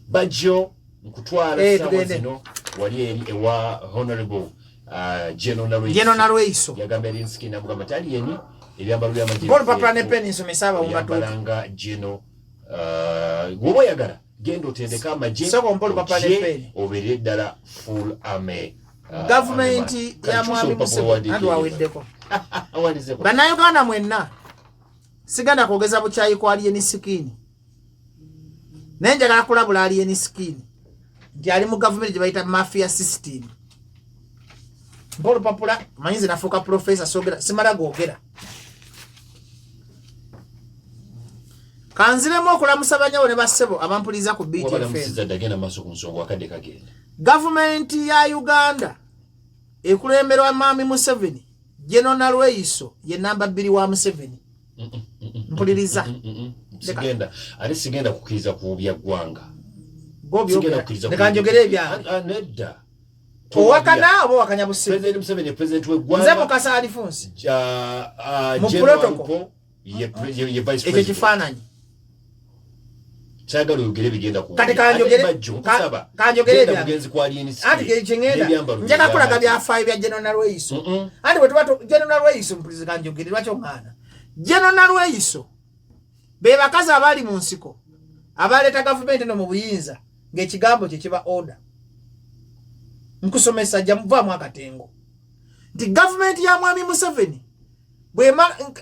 Bajjo, nkutwala essaawa zino wali eri ewa Honorable General Nalweyiso. General Nalweyiso yagamba Alien Skin, namugamba ti Alien, ebyambalo by'amagye olupapula ne peni nsomesa abawumbatuutu. Oyambalanga General, woba oyagala genda otendeke amagye. Sooka ompe olupapula ne ojje peni. Obeere ddala full army Gavumenti army ya man. Kati mwami kyusa olupapula Museveni owandiike anti waweddeko. Awandizeko. Bannayuganda mwenna, sigenda kwogeza bukyayi kwa Alien Skin, naye njagala kulabula Alien Skin nti ali mu gavumenti gye bayita mafia system. Mpa olupapula, manyi nze nafuuka profesa, sogera simala googera. Kanziremu okulamusa banyawo ne bassebo abampuliriza ku BTFM. Wabalamusiza dda, genda maaso ku nsonga, akadde kagenda. Gavumenti ya Uganda ekulemberwa Mwami Museveni, General Nalweyiso ye namba 2 wa Museveni. Mpuliriza. Sigenda, ate sigenda kukkiriza kuwubya ggwanga. Go Sigenda byogera. kukkiriza. Leka njogere ebyange. Ah, ah, nedda. Owakana oba owakanya busiru? President Museveni ye president w'eggwanga. Nze Mukasa Alifunsi. Mu General protocol. Alupo ye vice Ekyo president. kifaananyi. Kyagala oyogere bigenda ku Kati kanjogere Bajjo, nkusaba. Kanjogere Genda ebyange. mugenzi kwa Alien Skin. Anti kye ngenda N'ebyambalo njagala kulaga by'amagye. byafaayo bya General Nalweyiso. Anti bwe tuba General Nalweyiso, mpuliriza, kanjogere, lwaki oŋŋaana? General Nalweyiso be bakazi abali mu nsiko abaleeta gavumenti eno mu buyinza ng'ekigambo kye kiba order. Nkusomesa, jja muvaamu akatengo nti gavumenti ya Mwami Museveni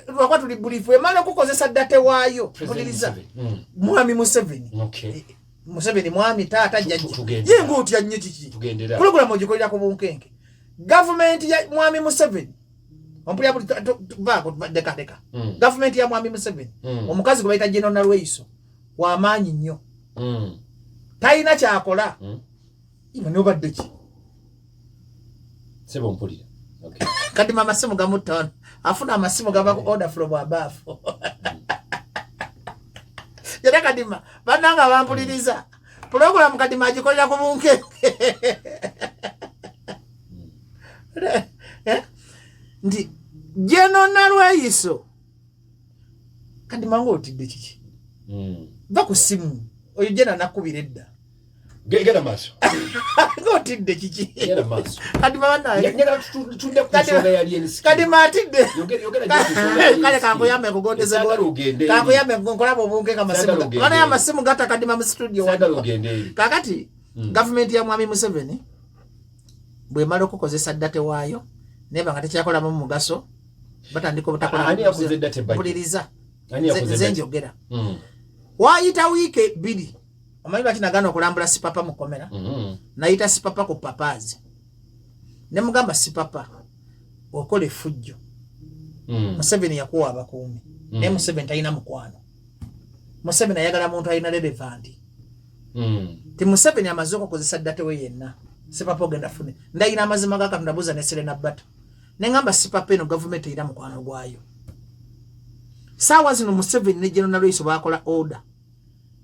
lwakuba tuli brief, bwemala okukozesa date waayo. President Mpuliriza. Museveni. Mwami Museveni. Museveni mwami taata jjajja. Tugendera. Ye ng'otya nnyo kiki? Tugendera. Pulogulamu ogikolera ku bunkenke. Gavumenti ya Mwami Museveni, ompulira buli vaako, deka deka. Gavumenti ya Mwami Museveni, omukazi gwe bayita General Nalweyiso wamaanyi nnyo. Talina kyakola. Iwe nobadde ki? Sebo, mpulira. Okay. Kati amasimu gamutta wano, afuna amasimu gava ku order from above. Era Kadima, bannanga bampuliriza, pulogulamu Kadima agikolera ku bunkenke. Eh? Nti General Nalweyiso, Kadima nga otidde kiki? Va ku simu, oyo jena nakubira edda. Genda maaso. Nga otidde kiki? Genda maaso. Kadima bannaye. Njagala tudde ku nsonga ya Alien Skin. Kadima atidde. Yogera gye ku nsonga ya Alien Kale Skin. kankuyambe nkugondeze. Saagala ogende eri. Kankuyambe nkolaba obunkenke amasimu. Saagala ogende Banaye eri. amasimu gata Kadima mu studio. Saagala wano. ogende eri. Kakati gavumenti ya Mwami Museveni bwemala okukozesa date waayo neba nga tekyakolamu mugaso, batandika obutakola. Ani yakoze date, Bajjo? Mpuliriza. Ani yakoze Nze date? njogera. Waayita wiiki 2, omanyi lwaki nagaana okulambula Sipapa mukomera? Nayita Sipapa ku papaazi ne mugamba, "Sipapa, okola effujjo. Museveni yakuwa abakuumi, naye Museveni talina mukwano. Museveni ayagala muntu alina relevant." Ti Museveni amaze okukozesa date we yenna, Sipapa ogenda fune ndayina amazima ga Katonda. Buuza ne Serena Bata. Neŋamba, "Sipapa, eno gavumenti erina mukwano gwayo." Saawa zino Museveni ne General Nalweyiso bakola order,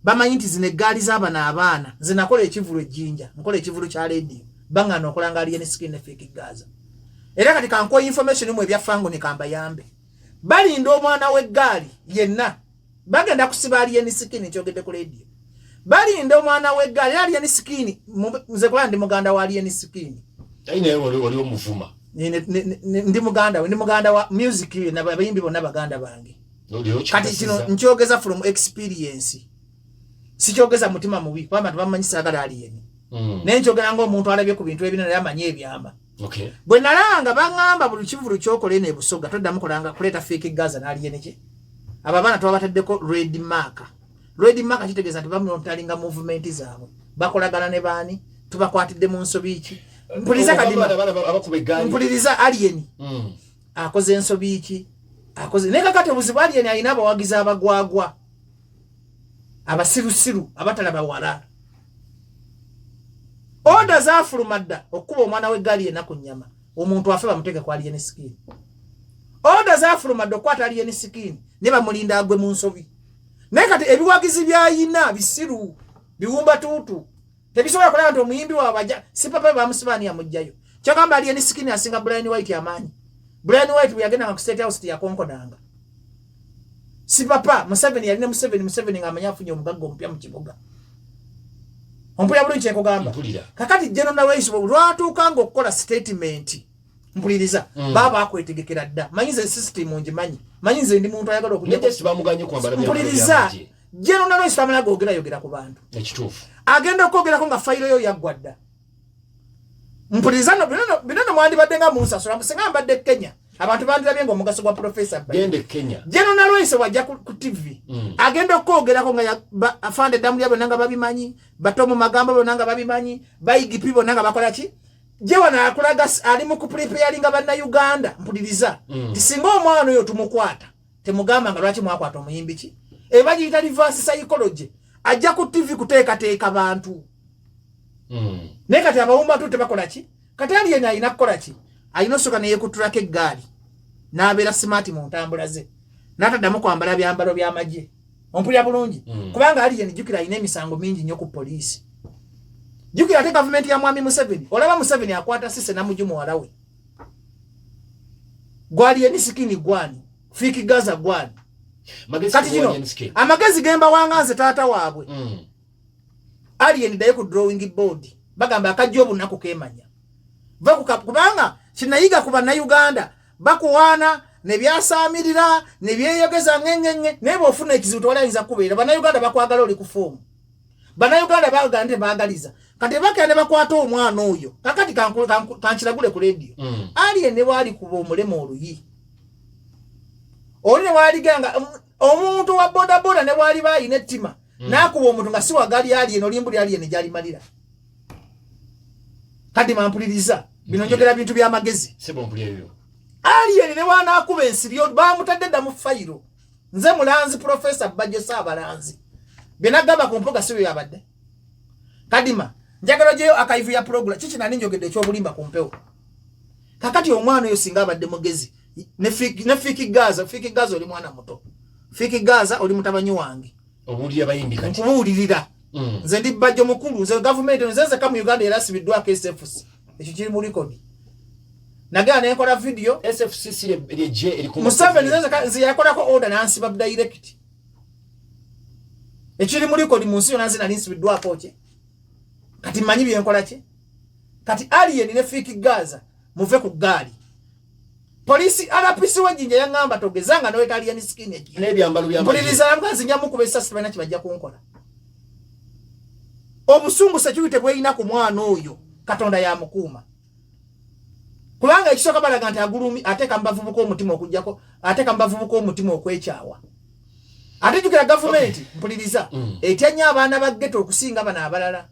bamanyi nti zino eggaali z'abano abaana. Nze nakola ekivulu ejjinja, nkola ekivulu kya lediyo, baŋŋaana okolanga Alien Skin ne Fik Gaza. Era kati kankuwa information mu ebya Fangone, kambayambe. Balinda omwana w'eggaali yenna, bagenda kusiba Alien Skin. Nkyogedde ku lediyo, balinda omwana w'eggaali era Alien Skin. Nze kuba ndi muganda wa Alien Skin. Ayi, naye wali omuvuma. Ndi muganda we, ndi muganda wa music ye, abayimbi bonna baganda bange. Oli Kati okikakasiza. kino nkyogeza from experience, sikyogeza mutima mubi, kuba abantu bamanyi saagala Alien. Naye nkyogera ngaomuntu alabye ku bintu ebinene, naye amanyi ebyama. Bwe nalanga baŋŋamba, buli kivulu kyokola eno ebusoga toddamu kolanga kuleeta Fik Gaza n'Alien ki. Abo abaana twabataddeko red mark. Red mark kitegeeza nti bamonitoringa movement zaabwe, bakolagana ne baani, tubakwatidde mu nsobi ki. Mpuliriza, Kadima. Abaana abakuba eggaali. Mpuliriza, Alien akoze ensobi ki akoze, naye kakati obuzibu, Alien alina abawagizi abagwagwa, abasirusiru, abatalaba wala. Order zafuluma dda okukuba omwana w'eggaali yenna ku nnyama, omuntu afe bamuteeke ku Alien Skin. Order zafuluma dda okukwata Alien Skin, ne bamulinda agwe mu nsobi. Naye kati ebiwagizi byayina bisiru, biwumba tuutu, tebisobola kulaba nti omuyimbi waabwe ajja. Sipapa bamusiba, ani yamugjayo? Kyogamba Alien Skin asinga Brian White amaanyi? Brian White bwe yagendanga ku State House teyakonkonanga Sipapa. Museveni yalina Museveni, Museveni ng'amanyi afunye omugagga omupya mu kibuga. Ompulira bulungi kyenkugamba? Kakati General Nalweyiso lwatuuka nga okukola statement, mpuliriza, baba akwetegekera dda. Manyi nze system ngimanyi, manyi nze ndi muntu ayagala okumpuliriza. General Nalweyiso tamala googera yogera ku bantu. Agenda okwogerako nga fayiro yo yaggwa dda. Mpuliriza no, bino no mwandibadde nga munsasula. Singa mbadde Kenya, abantu bandirabye nga omugaso gwa Professor. General Nalweyiso wajja ku TV, agenda okwogerako nga afande Ddamulya bonna nga babimanyi, bato mu magambo bonna nga babimanyi, ba IGP bonna nga bakola ki. Je wano akulaga ali mu kupreparinga bannayuganda. Mpuliriza, ti singa omwana oyo tumukwata, temugamba nga lwaki mwakwata omuyimbi ki. Eba giyita reverse psychology. Ajja ku TV kuteekateeka bantu. Naye kati abawumba tu tebakola ki. Kati ali yena alina kukola ki? Alina osooka neyekutulako eggaali n'abeera smart mu ntambula ze, n'ataddamu kwambala byambalo by'amagye. Ompulira bulungi? Kubanga ali yeni, jjukira, alina emisango mingi nnyo ku poliisi. Jjukira ate gavumenti ya mwami Museveni, olaba Museveni akwata Cissy Namuju muwala we, gwali eni sikini gwani Fik Gaza gwani. Kati kino amagezi gembawanga nze taata waabwe, Alien, ddayo ku drawing board. Bagamba akajja obunaku kemanya. Kubanga kinayiga ku bannayuganda, bakuwaana nebyasaamirira nebyeyogeza ngengenge, naye bw'ofuna ekizibu tewali ayinza kubeera. Bannayuganda bakwagala oli ku form. Bannayuganda bagala nti baagaliza. Kati bakera ne bakwata omwana oyo. Kakati kankiragule ku rediyo, Alien ne bwali kuba omulema oluyi oli ne waliganga omuntu wa bodaboda ne bwaliba ayina ettima, nakuba omuntu nga si wagali Alien, olimbuli Alien gyalimalira. Kati mampuliriza, bino njogera bintu byamagezi. Alien ne bwanakuba ensiri bamutadde dda mu fayiro. Nze mulanzi Professor Bajjo Saabalanzi, byenagamba ku mpuga si bye yabadde. Kadima, njagala ojeyo archive ya program. Kiki nani njogedde ekyobulimba ku mpewo? Kakati omwana oyo singa abadde mugezi ne Fik Gaza. Fik Gaza, oli mwana muto. Fik Gaza, oli mutabanyi wange. Nkubuulirira, nze ndi Bajjo mukulu. Nze gavumenti nze nzeka mu Uganda era sibiddwako SFC. Ekyo kiri mu record. Nagenda nenkola video. Museveni nze yakolako order nansiba direct. Ekiri mu record mu nsi yonna, nze nali nsibiddwako ki. Kati mmanyi byenkola ki. Kati Alien ne Fik Gaza, muve ku ggaali. Polisi RPC wejinja yaŋŋamba togezanga noweta Alien Skin. Mpuliriza, mukazi nja mukuba esasi, balina kibajja kunkola. Obusungu security bweyina ku mwana oyo, Katonda yamukuuma, kubanga ekisooka balaga nti agulumi, ateeka mubavubuka omutima okugjako, ateeka mubavubuka omutima okwekyawa. Ate jukira gavumenti, mpuliriza, etya nnyo abaana ba ghetto okusinga bano abalala.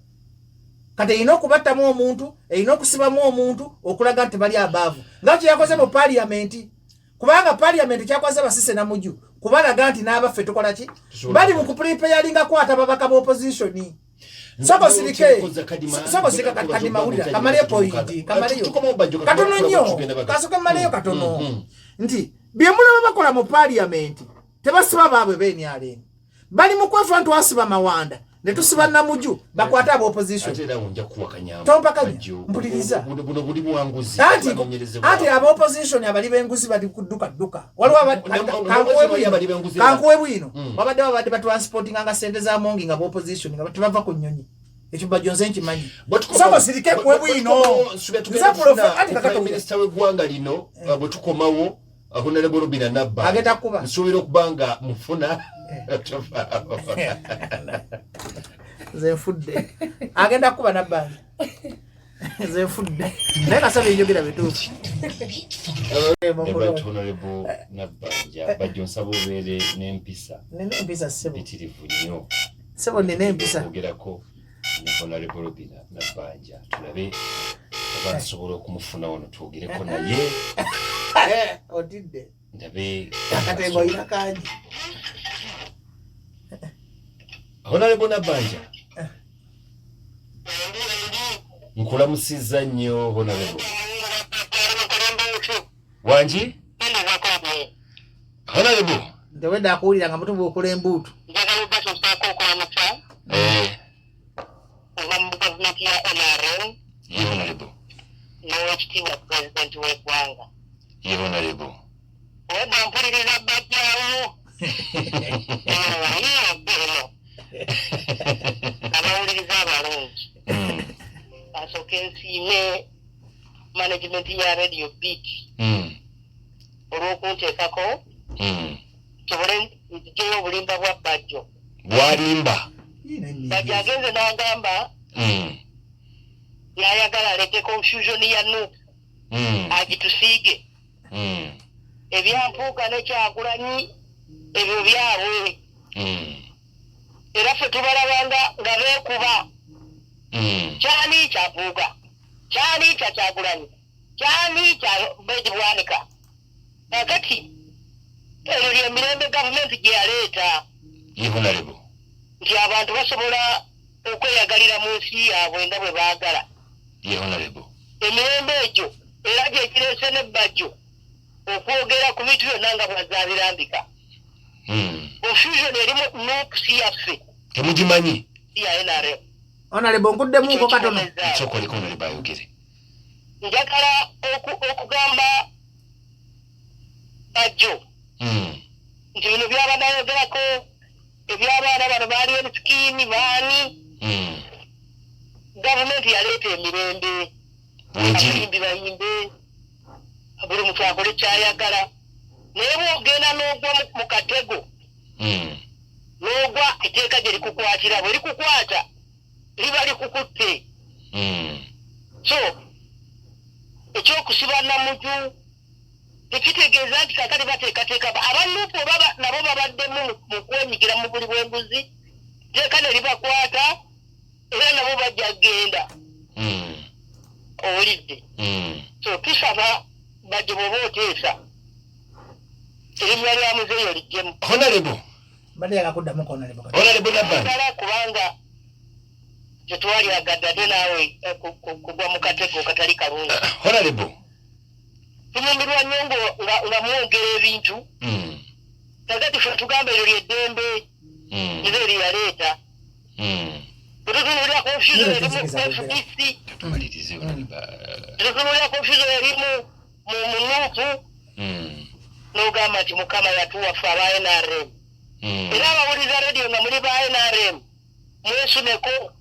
Kati erina okubattamu omuntu, erina okusibamu omuntu okulaga nti bali abaavu, nga kyeyakoze mu paliyamenti. Kubanga paliyamenti kyakoze ba Cissy Namuju kubalaga nti n'abaffe tukola ki, bali mu kupreparinga kwata babaka b'opposition. Soko sirike, soko sirika. Kati mawulira kamaleyo point, kamaleyo katono nnyo, kasooke mmaleyo katono, nti bye mulaba bakola mu paliyamenti, tebasiba baabwe b'NRM. Bali mu kwefa nti wasiba Mawanda ne tusiba Namuju, bakwate aba opposition. Tompakanya, mpuliriza. Anti aba opposition abali b'enguzi bali kudduka dduka. Waliwo kankuwe bwino, babadde batransportinga nga sente za mongi nga opposition nga tebava ku nnyonyi. Ekyo Bajjo nze nkimanyi. Soko sirike kuwe bwino. Minisita w'eggwanga lino, bwe tukomawo, Honorable Robina Nabba agenda kuba nsuubira okuba nga mufuna. Nze nfudde. Agenda kuba Nabbanja. Nze nfudde, naye kasaba enjogera bituufu. Honorable Nabbanja Bajjo, nsaba obeere n'empisa. Nina empisa, ssebo. Bitirivu nnyo. Ssebo, nina empisa. Ogerako ne Honorable Robina Nabbanja, tulabe oba nsobola okumufuna wano twogereko naye. Otidde. Ndabe. Akatengo olina kangi. Honorable Nabbanja, nkulamusizza nnyo Honorable. Wangi Honorable? Ntewedde akuwulira nga mutubuukula embuutu. Kuva mu gavumenti ya NRM Ye Honorable. N'owekitiibwa pulezidenti w'eggwanga. Ye Honorable. Obadde mpuliriza Bajjawo eno. Abawuliriza abalungi, asooke nsiime management ya Radio Beat olw'okunteekako nsobole nziggyeyo obulimba bwa Bajjo. Bwalimba. Bajjo agenze n'agamba n'ayagala alete confusion ya NUP, agitusiige. Ebyampuuga ne Kyagulanyi ebyo byabwe, era ffe tubalabanga nga beekuba. Kyani kya Mpuuga, kyani kya Kyagulanyi, kyani kya Bedi Bwanika. Kakati eryo lyemirembe gavumenti gye yaleeta Ye honorable. nti abantu basobola okweyagalira mu nsi yaabwe nga bwe baagala. Ye honorable. Emirembe egyo era gyekireese nebbajjo okwogera ku bintu byonna nga bwazabirambika. Confusion erimu NUP si yaffe. Temugimanyi. Si ya NRM. Honorable, nkuddemuuko katono. Nsooka oleke honorable ayogere. Njagala okugamba Bajjo nti bino byabadde ayogerako eby'abaana bano baali enskin baani, gavumenti yaleeta emirembe. Wegiri. Abayimbi bayimbe, buli muntu akole kyayagala, naye bwogenda n'ogwa mu katego, n'ogwa, etteeka gye likukwatira, bwe likukwata liba likukutte. So ekyokusiba Namuju tekitegeeza nti kakati bateekateeka aba NUP oba nabo babaddemu mu kwenyigira mu buli bw'enguzi, teeka ne libakwata, era nabo bajja kgenda. Owulidde? So tusaba Bajje, bw'oba oteesa, erinnya lya muzeeyo lijjemu. Honorable. Mbadde yagala kuddamu ko honorable katono. Honorable Nabbanja. Ddala, kubanga tetwalyagadde ate naawe kugwa mu katego katali kalungi. Honorable. Tunyumirwa nnyo nga mwogera ebintu. Kakati ffe tugamba eryo lyeddembe era eriyaleeta. Tetutunuulira confusion Nze erimu nzikiriza kwogera. FDC. Tumalirize, honorable. Tetutunuulira confusion erimu mu NUP, n'ogamba nti Mukama yatuwa ffe aba NRM. Era abawuliza radio nga muli ba NRM, mwesuneko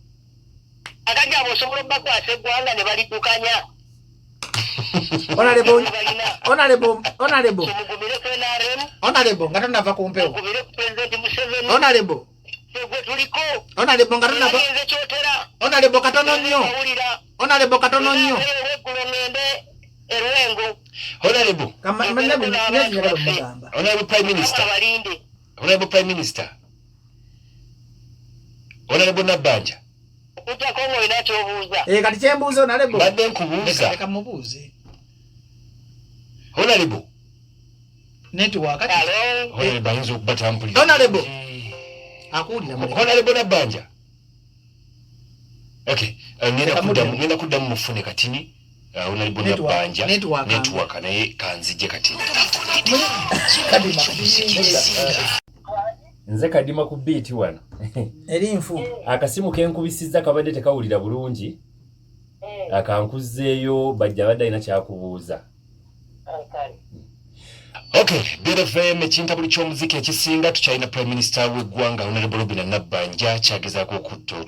akati abo osobola obbakwasa eggwanga ne baliddukanya. Honorable, Balina. honorable, honorable. Mugumire ku NRM. Honorable, nga tonava ku mpewo. Mugumire ku President Museveni. Honorable. Gwe tuliko. Honorable, nga tonava. Agenze Kyotera. Honorable, katono nnyo. Awulira. Honorable, katono nnyo. Olweggulo ngende Erwengo. Honorable. Njagala omugamba. Honorable Prime Minister. Abalinde. Honorable Prime Minister, Honorable Nabbanja. Okujjako ng'olina kyobuuza. Eh, kati kyembuuza, honorable. Mbadde nkubuuza. Leka mubuuze. Honorable. Network. Alo. Honorable ayinza okuba tampulira. Honorable. Akuwulira, muleke. Honorable Nabbanja, okay, ngenda Leka kuddamu. muddemu. Ngenda kuddamu mufune katini, Honorable Network, Nabbanja. network. Network, naye kanzijje katini. Kadima. Nze Kadima ku Beat wano. Eri nfu. Akasimu kenkubisizza kabadde tekawulira bulungi, akankuzzeeyo. Bajja abadde alina kyakubuuza. Okay, BFM, ekintabuli ky'omuziki ekisinga. Tukyalina Prime Minister w'eggwanga, Honorable Robina Nabbanja, kyagezaako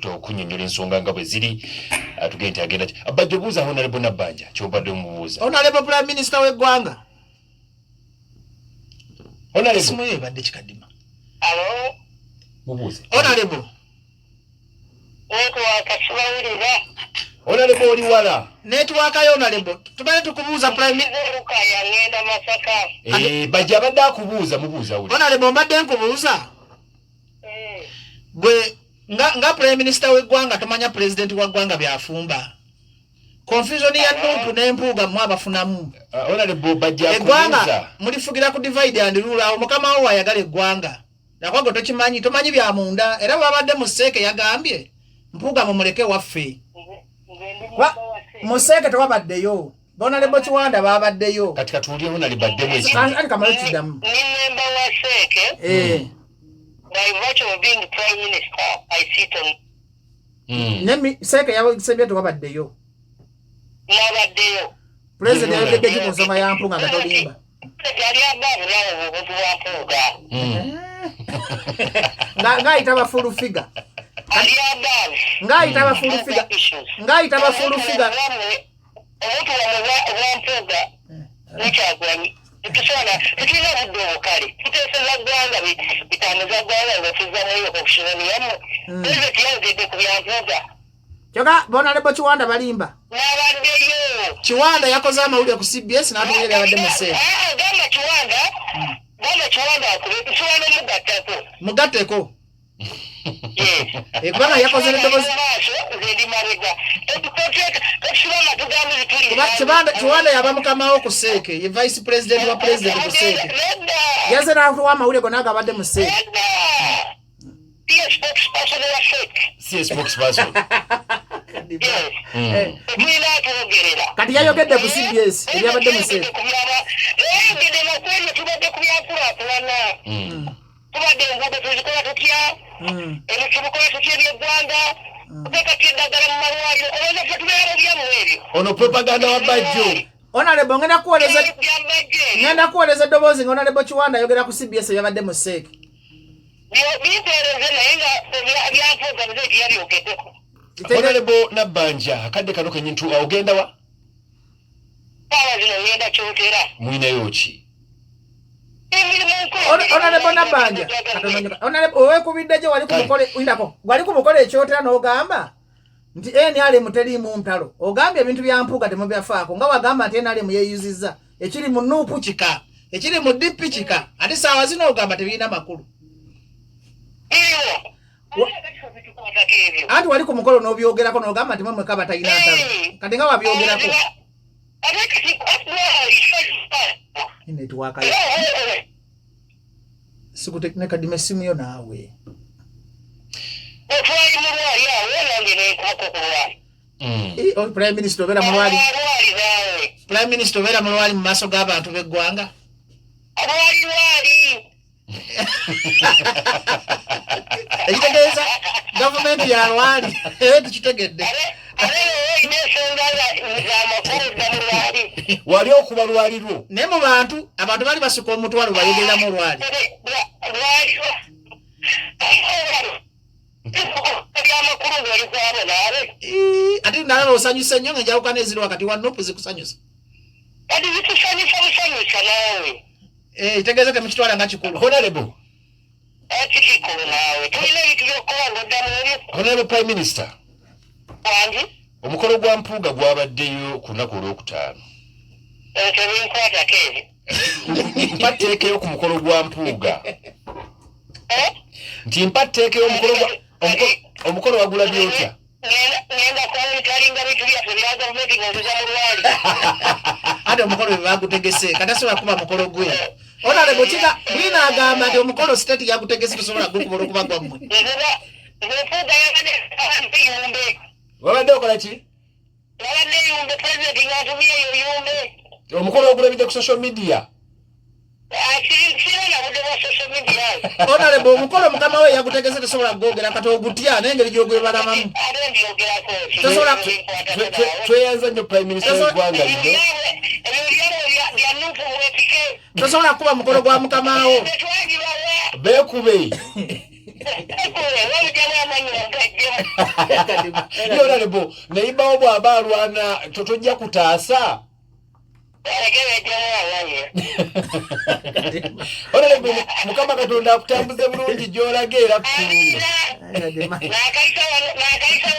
okunyonnyola ensonga nga bwe ziri. Atugende nti agenda bajja obuuza Honorable Nabbanja kyobadde omubuuza. Honorable Prime Minister w'eggwanga. Honorable. Esimu yo ebadde kikadima. Alo. Mubuuze. Honorable. Network sibawulira. Honorable, oli wala. Network yo, honorable. Tubadde tukubuuza prime. Lukaya, ngenda Masaka. Eh, bajja abadde akubuuza, mubuuza wuli. Honorable, mbadde nkubuuza. Gwe nga Prime Minister w'eggwanga, tomanya president wa ggwanga byafumba? Confusion ya NUP n'Empuuga, mmwe abafunamu. Honorable, bajja Eggwanga akubuuza. mulifugira ku divide and rule. Awo mukama wo ayagala eggwanga nakwago tokimanyi, tomanyi bya munda. Era bwabadde mu CEC yagambye Mpuuga mumuleke waffe. Nze ndi Mu CEC tewabaddeyo, Honorable Kiwanda babaddeyo. Kati katuwulire honorable addemu ekintu. Ali kamala kiddamu. Ndi member wa CEC. By virtue of being prime minister, I sit on. Ne CEC yasembye tewabaddeyo. Nabaddeyo. President yayogedde ki ku nsonga ya Mpuuga nga tolimba? Yali ababulawo obuntu bwa Mpuuga. Ng'ayita ba full figure. Ali above. Ng'ayita abafuulufiga ng'ayita abafuulufiga. Omuntu wamwe obwampuuga nekyagulanyi tetusobola, tetulina budde obwo. Kale tuteeseza ggwanga, bitambuza ggwanga nga tuzza muyo confusion yammwe. Pulezidenti yayogedde ku byampuuga. Kyokka Honorable Kiwanda balimba. Nabaddeyo. Kiwanda yakoze amawulire ku CBS n'atuwulira byabadde mu seera. Ah, gamba Kiwanda, gamba Kiwanda akube, tusobola n'omugattako. Mugatteko. Yes. Eh, kubanga yakoze n'eddoboozi. Maaso, nze ndi mabega. Totusiba amatu ga mbuzi tuli. Kuba Kiwanda yaba mukamawo ku CEC, ye vice president wa president ku CEC. Nedda. Yaze n'atuwa amawulire gonna agabadde mu CEC. Nedda. Ye spokesperson wa CEC. Si spokesperson. Yes. Tulina atwogerera. Kati yayogedde ku CBS ebyabadde mu CEC. Yayogedde nakwebyo, tubadde ku byankulaakulana. Tubadde enguudo tuzikola tutya? Ebitubukola tutya ebyeggwanga? Tuteeka tutya eddagala mu malwaliro? Olowooza ffe tubeera mu byammwe ebyo? Ono propaganda wa Bajjo. Honorable, ngenda kuweereza Byambajjo ebyo. Ngenda kuweereza eddoboozi nga Honorable Kiwanda ayogera ku CBS ebyabadde mu CEC. Bimpeereze, naye nga byampuuga muzeeti yabyogeddeko. Honorable Nabbanja, akadde kano kenyintu ogenda wa? Saawa zino ngenda Kyotera. Mwinayo ki? Emirimu nkulu. Honorable Nabbanja, katono, Honorable, owekubidde gye wali ku Kale. mukole, indako wali ku mukole ekyotera n'ogamba nti NRM teriimu ntalo. Ogambye ebintu bya Mpuuga temubyafaako, nga wagamba nti NRM yeeyuzizza, ekiri mu NUP kika, ekiri mu DP kika, ate saawa zino ogamba tebirina makulu. Eyo. Tukwatako ebyo. Anti wali ku mukolo n'obyogerako n'ogamba nti mwe mweka batalina ntalo. Kati nga wabyogerako. Ate kati Network sikuteknekadima essimu yo naawe. Otwali mulwali awo, nange nenkubako ku lwali. Eh, oh, Prime Minister obeera mulwali? Lwali naawe. Prime Minister obeera mulwali mu maaso g'abantu b'eggwanga? Lwali lwali. Ekitegeeza gavumenti ya lwali, era tukitegedde. Ate olina ensonga zamakulu dda mu lwali. Wali okuba lwalirwo. Naye mu bantu, abantu bali basuka omutwalo bayogereramu olwali. Lwali byamakulu ng'oli kwabo naawe. Ii, ate nalaba osanyuse nnyo nga enjawukana eziri wakati wa NUP zikusanyusa. Kati zitusanyusa busanyusa naawe. Eh, kitegeeza temukitwala nga kikulu. Honorable Ati kikulu naawe, tulina ebintu by'okukola ng'odda mu ebyo. Honorable Prime Minister, Wangi. omukolo gwa Mpuuga gwabaddeyo ku lunaku olwokutaano. Ebyo tebinkwatako ebyo. Mpa tteekeyo ku mukolo gwa Mpuuga. Eh? Nti mpa tteekeyo omukolo gwa omukolo wagulabye otya? Ngenda kumonitoringa bintu byaffe bya gavumenti nga nziza mu lwali. Ate omukolo bwe bagutegese, kati asobola kuba mukolo gwe. Honorable kika bwina agamba nti omukolo state yagutegese, tosobola gukuba olwokuba gwammwe. Nziba nfuuga yabadde yumbe. Wabadde okola ki? Yabadde yumbe, pulezidenti nga ntumye eyo yumbe. Omukolo wagulabidde ku social media? Sirina na budde bwa social media. Honorable, omukolo mukama we yagutegese, tosobola kugwogera, kati ogutya n'engeri gy'ogwebalamamu. Ate mbyogerako ki? Tweyanza nnyo Prime Minister w'eggwanga lino. Ebyo byabo bya NUP, mwetike. Tosobola kuba mukolo gwa mukamawo. Tetwagibawa. Beekube. Wabugyamu amanyi wagajjemu. Ye Honorable, nayibawo bw'aba alwana tojja kutaasa? Baleke bejjemu amanyi. Honorable, Mukama Katonda akutambuze bulungi gy'olaga era kukuume. Amiina. Nakayita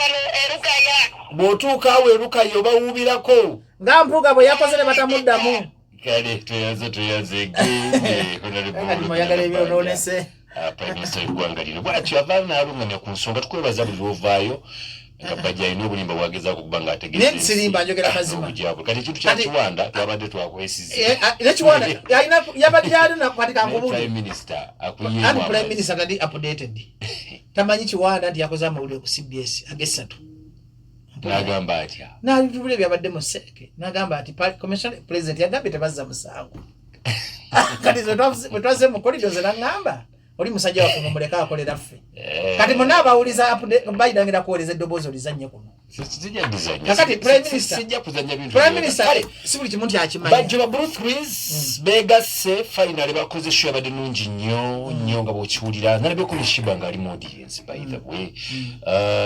wano Erukaya. Bw'otuuka awo Erukaya obawuubirako. Nga Mpuuga bwe yakoze ne batamuddamu. Kale tweyanze, tweyanze gende. Kati oyagala ebyonoonese. Prime Minister w'eggwanga lino bwatyo avaayo n'alungamya ku nsonga. Tukwebaza buli lwovaayo nga Bajja alina obulimba bwagezaako okuba nga ategeeza. Naye sirimba, njogera mazima. Obujabwe. Kati ekintu kya Kiwanda twabadde twakwesize. Eh, ah, ne Kiwanda alina yabadde alina kati kankubuulire. Prime Minister Anti akuyiyeemu. Prime Minister tali updated, tamanyi Kiwanda nti yakoze amawulire ku CBS ag'essatu. N'agamba atya? N'abitubula ebyabadde mu CEC, n'agamba nti commission president yagambye tebazza musango. Kati bwe twazze mu corridors naŋŋamba Oli musajja waffe, mumuleke akolera ffe. Kati muna abawuliza bayidangira kuwoleza eddoboozi olizannye kuno. Kakati Prime Minister, sijja kuzanya bintu. Prime Minister si buli kimu nti akimanyi. Bajjo ba Blue Threes begasse, finally bakoze show, yabadde nungi nnyo nnyo nga bw'okiwulira. Nalabyeko ne Sheebah ng'ali mu audience, by the way.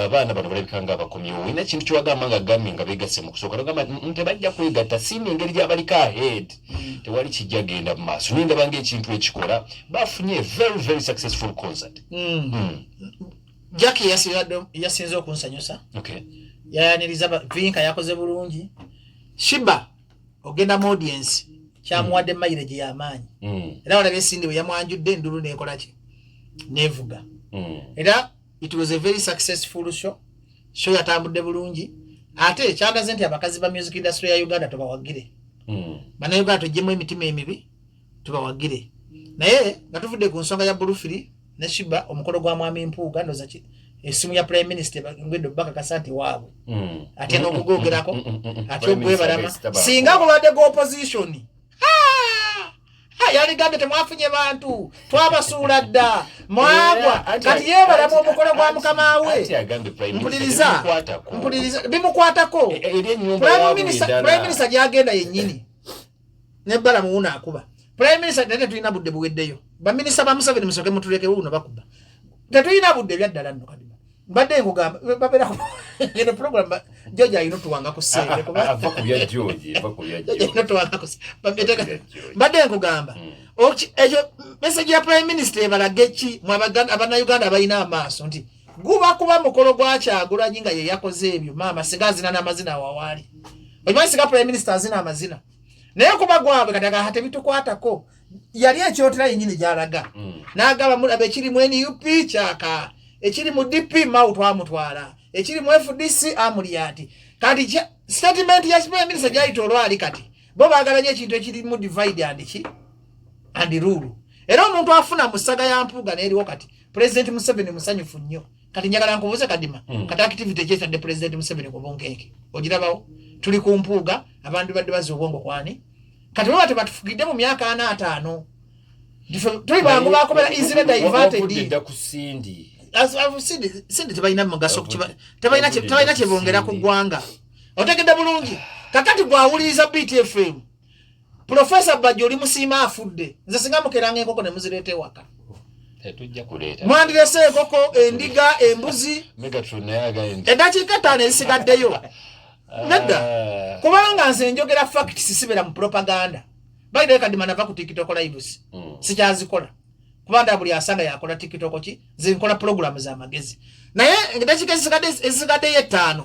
Abaana bano balabika nga abakomyewo. Olina ekintu kyewagamba nga gambye nga begasse mu kusooka, nogamba, tebajja kwegatta, siima engeri gy'abaliko ahead, tewali kijja genda mu maaso." Naye ndaba ng'ekintu ekikola bafunye very very successful concert. Jackie yasinze okunsanyusa. Yayaniriza Vinka, yakoze bulungi. Sheebah ogenda mu audience kyamuwadde mileage y'amaanyi. Era walabye Cindy bwe yamwanjudde, endulu nekola ki, nevuga. Era it was a very successful show. Show yatambudde bulungi, ate kyandaze nti abakazi ba music industry ya Uganda tubawagire. Bannayuganda, tuggyemu emitima emibi, tubawagire. Naye nga tuvudde ku nsonga ya Blue 3 ne Sheebah, omukolo gwa Mwami Mpuuga, ndoza ki essimu ya Prime Minister ngwedde bakakasa nti waabwe, ate n'okugoogerako, ate ogwebalama singa gubadde gwa opposition, yaligambye temwafunye bantu, twabasuula dda, mwagwa. Kati yeebalama omukolo gwa mukama we. Mpuliriza, mpuliriza, bimukwatako. Prime Minister gyagenda yennyini nebbala muwuno akuba Prime Minister. Naye tetulina budde, buweddeyo. Baminisita ba Museveni, musooke mutuleke, wuno bakuba, tetulina budde ebyaddala nno. Kati mbadde nkugamba babeera eno program George alina otuwanga ku ssente. Mbadde nkugamba ekyo message ya Prime Minister ebalage ki Abannayuganda abalina amaaso nti guba kuba mukolo gwa Kyagulanyi nga ye yakoze ebyo. Maama singa azina n'amazina awawaali, okimanyi singa Prime Minister azina amazina, naye kuba gwabwe. Kati agaha tebitukwatako, yali ekyotera yenyini gyalaga. N'agamba mulaba ekiri mu NUP kyaka, ekiri mu DP Mao twamutwala, ekiri mu FDC Amuriat. Kati statement ya Prime Minister gyayita olwali, kati bo baagala nyo ekintu ekirimu divide and ki and rule. Era omuntu afuna mu saga ya Mpuuga n'eriwo kati President Museveni musanyufu nnyo. Kati njagala nkubuuze Kadima, kati activity ekyetadde President Museveni ku bunkenke ogirabawo? Tuli ku Mpuuga, abantu badde bazza obwongo kwani kati baba tebatufugidde mu myaka 45, tuli bangu bakubeera easily diverted. Cindy tebalina mugaso, tebalina kyebongera ku ggwanga. Otegedde bulungi? Kakati gwawuliriza BTFM, Profesa Bajjo oli musiima afudde. Nze singa mukeranga enkoko ne muzireeta ewaka, mwandirese enkoko, endiga, embuzi. Eddakiika 5 ezisigaddeyo, nedda, kubanga nze njogera facts, sibeera mu propaganda. Bayidayo Kadima, nava ku TikTok lives, sikyazikola kubanga buli asanga yakola TikTok ki. Nze nkola program z'amagezi, naye eddakiika ezisigaddeyo 5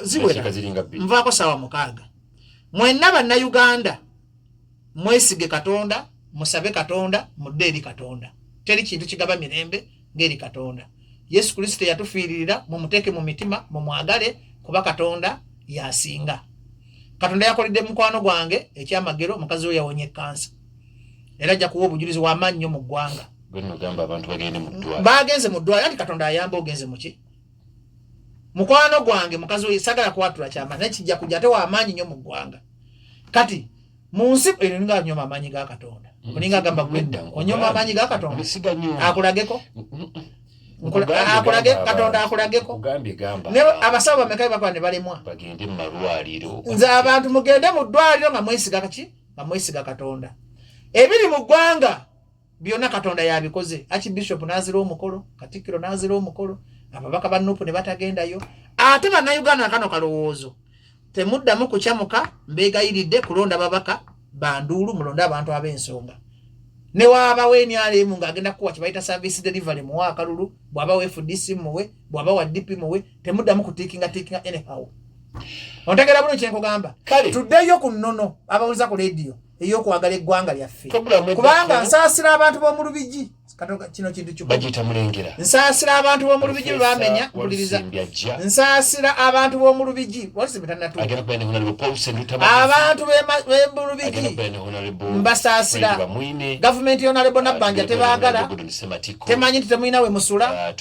ziwera, nvaako saawa 6. Mwenna Bannayuganda, mwesige Katonda, musabe Katonda, mudde eri Katonda. Teri kintu kigaba mirembe ng'eri Katonda. Yesu Kristo yatufiiririra, mumuteeke mu mitima, mumwagale, kuba Katonda yasinga. Katonda yakoledde mukwano gwange ekyamagero, mukazi we yawonye kansa, era ajja kuwa obujulizi w'amaanyi nnyo mu ggwanga. Bagenze mu ddwaliro, anti Katonda ayamba. Ogenze muki, mukwano gwange mukazi we sagala kwatula kyama, naye kijja kujja, ate w'amaanyi nnyo mu ggwanga. Kati mu nsi eno nga nyoma amaanyi ga Katonda, olinga agamba gwe onyoma amaanyi ga Katonda, akulageko, akulage Katonda, akulageko. Ne abasawo bameka bakola ne balemwa? Nze abantu mugende mu ddwaliro nga mwesiga kaki, nga mwesiga Katonda. Ebiri mu ggwanga byonna Katonda yabikoze. Archbishop n'azira omukolo, Katikkiro n'azira omukolo, ababaka ba NUP ne batagendayo. Ate Bannayuganda, kano kalowoozo, temuddamu kukyamuka, mbeegayiridde, kulonda babaka banduulu, mulonde abantu ab'ensonga. Ne waabawo NRM ng'agenda kukuwa kye bayita service delivery, muwe akalulu. Bw'aba wa FDC muwe, bw'aba wa DP muwe. Temuddamu kutiikinga tiikinga anyhow. Ontegera bulungi kyenkugamba? Tuddeyo ku nnono, abawuliza ku leediyo, ey'okwagala eggwanga lyaffe, kubanga nsaasira abantu b'omu Lubigi. Kino kintu kikulu. Nsaasira abantu b'omu Lubigi bwe bamenya. Mpuliriza, nsaasira abantu b'omu Lubigi. Abantu b'omu Lubigi mbasaasira. Gavumenti y'Honorable Nabbanja tebaagala, temanyi nti temulina we musula.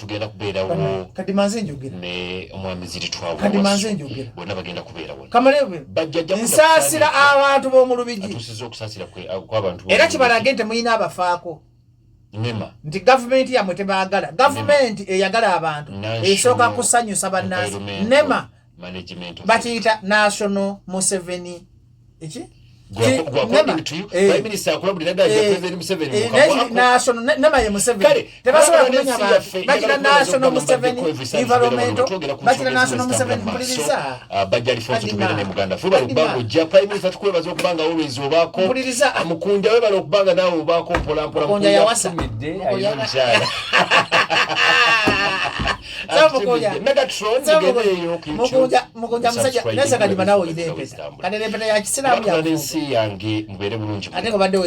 Kati manze njogera, kati manze njogera, kamalebe. Nsaasira abantu b'omu Lubigi, era kibalage nti temulina abafaako. NEMA. Nti gavumenti yammwe tebaagala. Gavumenti eyagala abantu National esooka kusanyusa bannansi. Environmental NEMA Management Authority. bakiyita National Museveni eki. According to you, Eh. Prime Minister akulabulira ddala President Museveni Eh, mu kamwa naye ako. National NEMA ye Museveni. Kale, Tebasobola kulabula kumenya n'ensi bantu. yaffe, Bakira njagala kubaza National okugamba Museveni mbaddeko every Sunday Environmental, twogera ku bakira nsonga National ezimu Museveni ezitambula mu maaso. mpuliriza. Ah, Bajja Alfonso Kadima. tubeere ne Muganda. Fuba Kadima. okubanga ojja. Prime Minister tukwebaza okubanga always obaako. Mpuliriza. Ah, Mukunja webale okubanga naawe obaako mpola mpola. Mukunja yawasa. Atumidde, Mukunja alina omukyala. Sasa Mukunja. Atumidde. Megatron, Sasa mugende Mukunja. eyo ku YouTube. Mukunja musajja Subscribe, naye Kadima naawe oyina mugende empeta. zitambula. Kati empeta ya kisiraamu Bakula ya n'ensi yange mubeere bulungi. ate ng'obadde we